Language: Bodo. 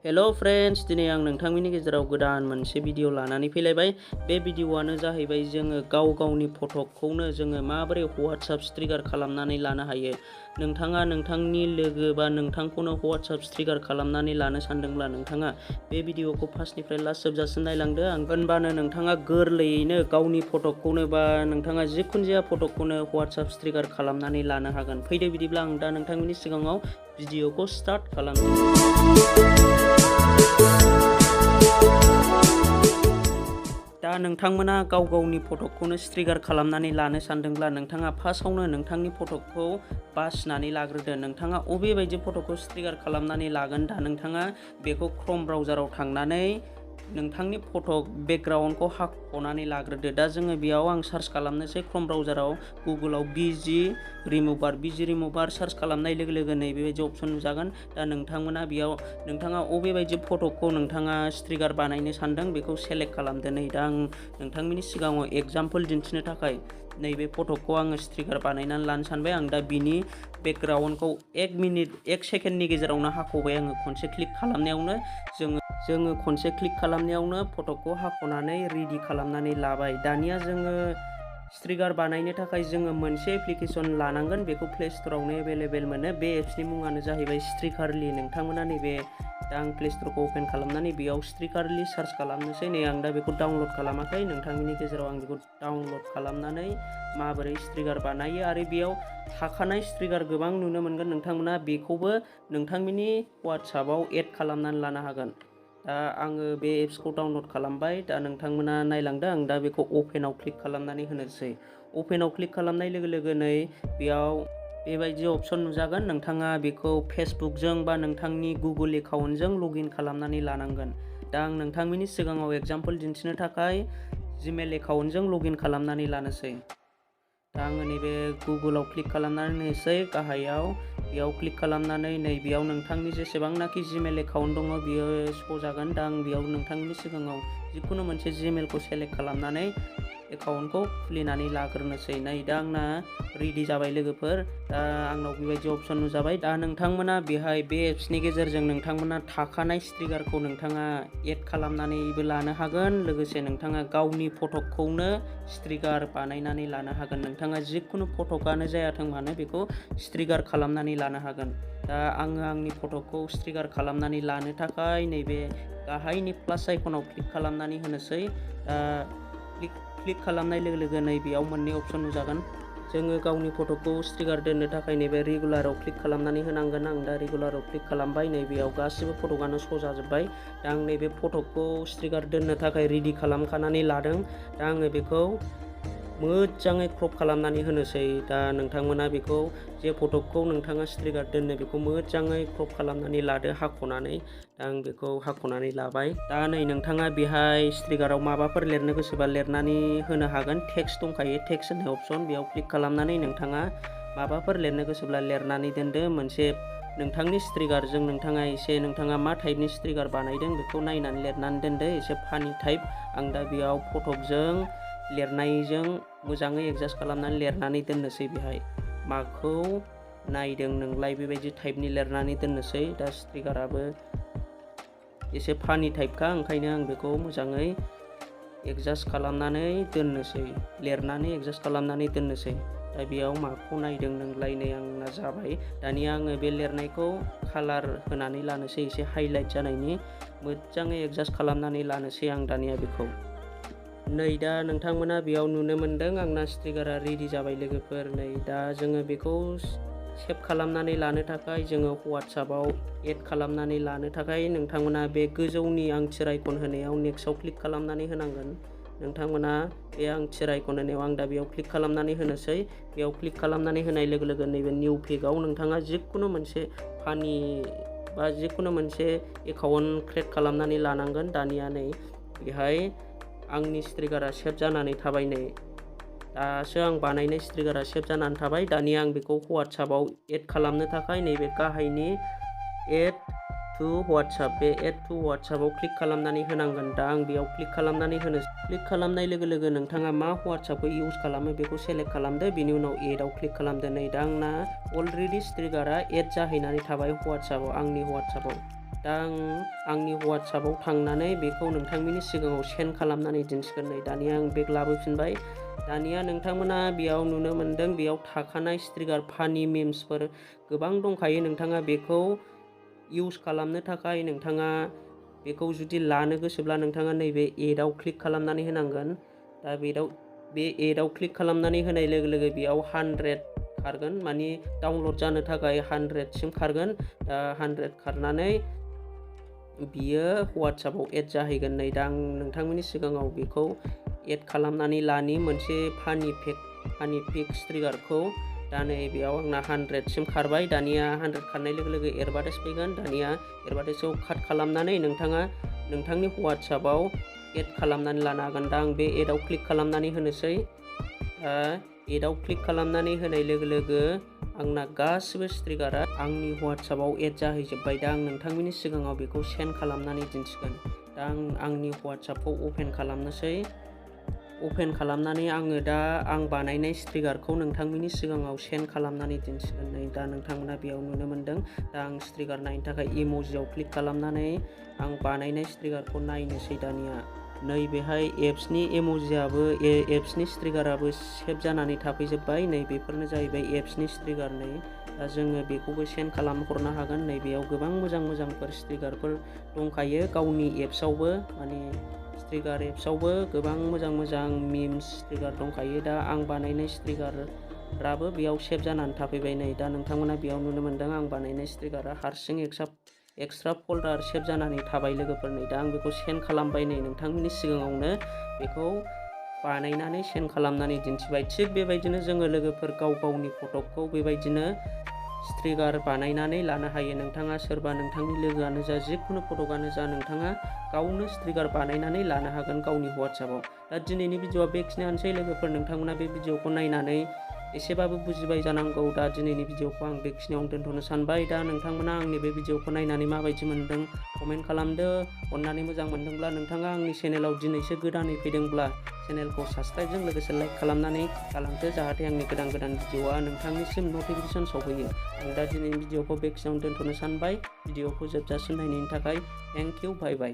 हेल' फ्रेन्ड्स, दिनै आं नोंथांमोननि गेजेराव गोदान मोनसे भिडिअ लानानै फैलायबाय। बे भिडिअआनो जाहैबाय जोङो गावनि फटकखौनो जोङो माबोरै WhatsApp स्ट्रिकार खालामनानै लानो हायो। नोंथाङा नोंथांनि लोगो बा नोंथांखौनो WhatsApp स्ट्रिकार खालामनानै लानो सानदोंब्ला नोंथाङा बे भिडिअखौ फार्स्टनिफ्राय लास्ट जोबजासिम नायलांदो। होनबानो नोंथाङा गोरलैयैनो गावनि फटकखौनो बा नोंथाङा जिखुनु जाया फटकखौनो WhatsApp स्ट्रिकार खालामनानै लानो हागोन। फैदो बिदिब्ला आं दा नोंथांमोननि सिगाङाव भिडिअखौ स्टार्ट खालामनो। दा नोंथांमोना गावनि फटकखौनो स्ट्रिकार खालामनानै लानो सानदोंब्ला नोंथाङा फार्स्टआवनो नोंथांनि फटकखौ बासिनानै लाग्रोदो। नोंथाङा अबे बायदि फटकखौ स्ट्रिकार खालामनानै लागोन। दा नोंथाङा बेखौ क्रोम ब्राउजाराव थांनानै नोंथांनि फटक बेकग्राउन्डखौ हाख'नानै लाग्रोदो। दा जोङो बेयाव आं सार्च खालामनोसै क्रोम ब्राउजाराव गुगोलाव बिजि रिमुभार सार्च खालामनाय लोगो लोगो नैबेबायदि अपसन नुजागोन। दा नोंथांमोना बेयाव नोंथाङा अबे बायदि फटकखौ नोंथाङा स्ट्रिकार बानायनो सानदों बेखौ सेलेक्ट खालामदो। नै दा आं नोंथांमोननि सिगाङाव एगजामपोल दिन्थिनो थाखाय नैबे फटकखौ आङो स्ट्रिकार बानायनानै लानो सानबाय। आं दा बिनि बेकग्राउन्डखौ 1 सेकेन्डनि गेजेरावनो हाख'बाय। आङो खनसे क्लिक खालामनायावनो जोङो खनसे क्लिक खालामनायावनो फटकखौ हाख'नानै रेडि खालामनानै लाबाय। दानिया जोङो स्ट्रिकार बानायनो थाखाय जोङो मोनसे एप्लिकेसन लानांगोन। बेखौ प्ले स्ट'रावनो एभेलेबेल मोनो। बे एप्सनि मुङानो जाहैबाय स्ट्रिकारलि। नोंथांमोना नैबे दा आं प्ले स्ट'रखौ अपेन खालामनानै बेयाव स्ट्रिकारलि सार्च खालामनोसै। नै आं दा बेखौ डाउनलड खालामाखै। नोंथांमोननि गेजेराव आं बेखौ डाउनलड खालामनानै माबोरै स्ट्रिकार बानायो आरो बेयाव थाखानाय स्ट्रिकार गोबां नुनो मोनगोन। नोंथांमोना बेखौबो नोंथांमोननि WhatsAppआव एड खालामनानै लानो हागोन। दा आङो बे एप्सखौ डाउनलड खालामबाय। दा नोंथांमोना नायलांदो। आं दा बेखौ अपेनाव क्लिक खालामनानै होनोसै। अपेनाव क्लिक खालामनाय लोगो लोगो नै बेयाव बेबायदि अपसन नुजागोन। नोंथाङा बेखौ फेसबुकजों बा नोंथांनि गुगोल एकाउन्टजों लगइन खालामनानै लानांगोन। दा आं नोंथांमोननि सिगाङाव एगजामपोल दिन्थिनो थाखाय जिमेल एकाउन्टजों लगइन खालामनानै लानोसै। दा आङो नैबे गुगोलाव क्लिक खालामनानै होनोसै गाहायाव बेयाव क्लिक खालामनानै नै बेयाव नोंथांनि जेसेबांनाखि जिमेल एकाउन्ट दङ बियो श' जागोन। दा आं बेयाव नोंथांनि सिगाङाव जिखुनु मोनसे जिमेलखौ सेलेक्ट खालामनानै एकाउन्टखौ खुलिनानै लाग्रोनोसै। नै दा आंना रेडि जाबाय लोगोफोर। दा आंनाव बेबायदि अपसन नुजाबाय। दा नोंथांमोना बेहाय बे एप्सनि गेजेरजों नोंथांमोना थाखानाय स्ट्रिकारखौ नोंथाङा एड खालामनानैबो लानो हागोन। लोगोसे नोंथाङा गावनि फटकखौनो स्ट्रिकार बानायनानै लानो हागोन। नोंथाङा जिखुनु फटकआनो जायाथों मानो बेखौ स्ट्रिकार खालामनानै लानो हागोन। दा आङो आंनि फटकखौ स्ट्रिकार खालामनानै लानो थाखाय नैबे गाहायनि प्लास आइकनाव क्लिक खालामनानै होनोसै। क्लिक खालामनाय लोगो लोगो नै बेयाव मोननै अपसन नुजागोन। जोङो गावनि फटकखौ स्ट्रिकार दोननो थाखाय नैबे रेगुलाराव क्लिक खालामनानै होनांगोन। आं दा रेगुलाराव क्लिक खालामबाय। नै बेयाव गासिबो फटकआनो श' जाजोब्बाय। दा आं नैबे फटकखौ स्ट्रिकार दोननो थाखाय रेडि खालामखानानै लादों। दा आङो बेखौ मोजाङै क्रप खालामनानै होनोसै। दा नोंथांमोना बेखौ जे फटकखौ नोंथाङा स्ट्रिकार दोननो बेखौ मोजाङै क्रप खालामनानै लादो हाख'नानै। दा आं बेखौ हाख'नानै लाबाय। दा नै नोंथाङा बेहाय स्ट्रिकाराव माबाफोर लिरनो गोसोबा लिरनानै होनो हागोन। टेक्स्ट दंखायो, टेक्स्ट होननाय अपसन बेयाव क्लिक खालामनानै नोंथाङा माबाफोर लिरनो गोसोब्ला लिरनानै दोनदो। मोनसे नोंथांनि स्ट्रिकारजों नोंथाङा मा टाइपनि स्ट्रिकार बानायदों बेखौ नायनानै लिरनानै दोनदो। एसे फानि टाइप। आं दा बेयाव फटकजों लिरनायजों मोजाङै एडजास्ट खालामनानै लिरनानै दोननोसै। बेहाय माखौ नायदों नोंलाय बेबायदि टाइपनि लिरनानै दोननोसै। दा स्ट्रिकाराबो एसे फानि टाइपखा ओंखायनो आं बेखौ मोजाङै एडजास्ट खालामनानै दोननोसै। लिरनानै एडजास्ट खालामनानै दोननोसै। दा बेयाव माखौ नायदों नोंलाय नै आंना जाबाय। दानिया आङो बे लिरनायखौ कालार होनानै लानोसै एसे हाइलाइट जानायनि। मोजाङै एडजास्ट खालामनानै लानोसै आं दानिया बेखौ। नै दा नोंथांमोना बेयाव नुनो मोनदों आंना स्ट्रिकारा रेडि जाबाय लोगोफोर। नै दा जोङो बेखौ सेभ खालामनानै लानो थाखाय जोङो WhatsAppआव एड खालामनानै लानो थाखाय नोंथांमोना बे गोजौनि आंथिर आइकन होनायाव नेक्स्टआव क्लिक खालामनानै होनांगोन। नोंथांमोना बे आंथिर आइकन होनायाव आं दा बेयाव क्लिक खालामनानै होनोसै। बेयाव क्लिक खालामनानै होनाय लोगो लोगो नैबे निउ पेजआव नोंथाङा जिखुनु मोनसे फानि बा जिखुनु मोनसे एकाउन्ट क्रियेट खालामनानै लानांगोन। दानिया नै बेहाय आंनि स्ट्रिकारा सेभ जानानै थाबाय। नै दासो आं बानायनाय स्ट्रिकारा सेभ जानानै थाबाय। दानिया आं बेखौ WhatsAppआव एड खालामनो थाखाय नैबे गाहायनि एड टु WhatsApp बे एड टु WhatsAppआव क्लिक खालामनानै होनांगोन। दा आं बेयाव क्लिक खालामनानै होनोसै। क्लिक खालामनाय लोगो लोगो नोंथाङा मा WhatsAppखौ इउज खालामो बेखौ सेलेक्ट खालामदो। बेनि उनाव एडआव क्लिक खालामदो। नै दा आंना अलरेडि स्ट्रिकारा एड जाहैनानै थाबाय WhatsAppआव, आंनि WhatsAppआव। दा आं आंनि WhatsAppआव थांनानै बेखौ नोंथांमोननि सिगाङाव सेन्ड खालामनानै दिन्थिगोन। नै दानिया आं बेग लाबोफिनबाय। दानिया नोंथांमोना बेयाव नुनो मोन्दों बेयाव थाखानाय स्ट्रिगार फानि मिम्सफोर गोबां दंखायो। नोंथाङा बेखौ इउस खालामनो थाखाय नोंथाङा बेखौ जुदि लानो गोसोब्ला नोंथाङा नैबे एडआव क्लिक खालामनानै होनांगोन। दा बे एडआव क्लिक खालामनानै होनाय लोगो लोगो बेयाव 100 खारगोन, मानि डाउनलड जानो थाखाय 100सिम खारगोन। दा 100 खारनानै बियो WhatsAppआव एड जाहैगोन। नै दा आं नोंथांमोननि सिगाङाव बेखौ एड खालामनानै लानि मोनसे फानि पिक स्ट्रिगारखौ। दा नै बेयाव आंना 100सिम खारबाय। दानिया 100 खारनाय लोगो लोगो एडभार्टाइज फैगोन। दानिया एडभार्टाइजआव काट खालामनानै नोंथाङा नोंथांनि WhatsAppआव एड खालामनानै लानो हागोन। दा आं बे एडआव क्लिक खालामनानै होनोसै। एडआव क्लिक खालामनानै होनाय लोगो लोगो आंना गासिबो स्ट्रिगारा आंनि WhatsAppआव एड जाहैजोब्बाय। दा आं नोंथांमोननि सिगाङाव बेखौ सेन्ड खालामनानै दिन्थिगोन। दा आं आंनि WhatsAppखौ अपेन खालामनोसै। अपेन खालामनानै आङो दा आं बानायनाय स्ट्रिगारखौ नोंथांमोननि सिगाङाव सेन्ड खालामनानै दिन्थिगोन। नै दा नोंथांमोना बेयाव नुनो मोन्दों। दा आं स्ट्रिगार नायनो थाखाय इम'जिआव क्लिक खालामनानै आं बानायनाय स्ट्रिगारखौ नायनोसै। दानिया नै बेहाय एप्सनि इम'जिआबो एप्सनि स्ट्रिगाराबो सेभ जानानै थाफैजोब्बाय। नै बेफोरनो जाहैबाय एप्सनि स्ट्रिगार। नै दा जोङो बेखौबो सेन्ड खालामहरनो हागोन। नै बेयाव गोबां मोजांफोर स्ट्रिगारफोर दंखायो गावनि एप्सआवबो, माने स्ट्रिगार एप्सआवबो गोबां मोजां मिम्स स्ट्रिगार दंखायो। दा आं बानायनाय स्ट्रिगाराबो बेयाव सेभ जानानै थाफैबाय। नै दा नोंथांमोना बेयाव नुनो मोन्दों आं बानायनाय स्ट्रिगारा हारसिं एक्सट्रा फोल्डार सेभ जानानै थाबाय लोगोफोर। नै दा आं बेखौ सेन्ड खालामबाय। नै नोंथांमोननि सिगाङावनो बेखौ बानायनानै सेन्ड खालामनानै दिन्थिबाय। थिग बेबायदिनो जोङो लोगोफोर गावनि फट'खौ बेबायदिनो स्ट्रिगार बानायनानै लानो हायो। नोंथाङा सोरबा नोंथांनि लोगोआनो जा, जिखुनु फट'आनो जा, नोंथाङा गावनो स्ट्रिगार बानायनानै लानो हागोन गावनि WhatsAppआव। दा दिनैनि भिडिअआ बेखिनियानोसै लोगोफोर। नोंथांमोना बे भिडिअखौ नायनानै एसेबाबो बुजिबाय जानांगौ। दा दिनैनि भिडिअखौ आं बेखिनियावनो दोनथ'नो सानबाय। दा नोंथांमोना आंनि बे भिडिअखौ नायनानै माबायदि मोनदों कमेन्ट खालामदो। अननानै मोजां मोनदोंब्ला नोंथाङा आंनि चेनेलाव दिनैसो गोदानै फैदोंब्ला चेनेलखौ साबस्क्राइबजों लोगोसे लाइक खालामनानै गालांदो, जाहाथे आंनि गोदान भिडिअआ नोंथांनिसिम नटिफिकेसन सौफैयो। आं दा दिनैनि भिडिअखौ बेखिनियावनो दोनथ'नो सानबाय। भिडिअखौ जोबजासिम नायनायनि थाखाय थेंक इउ, बाय बाय।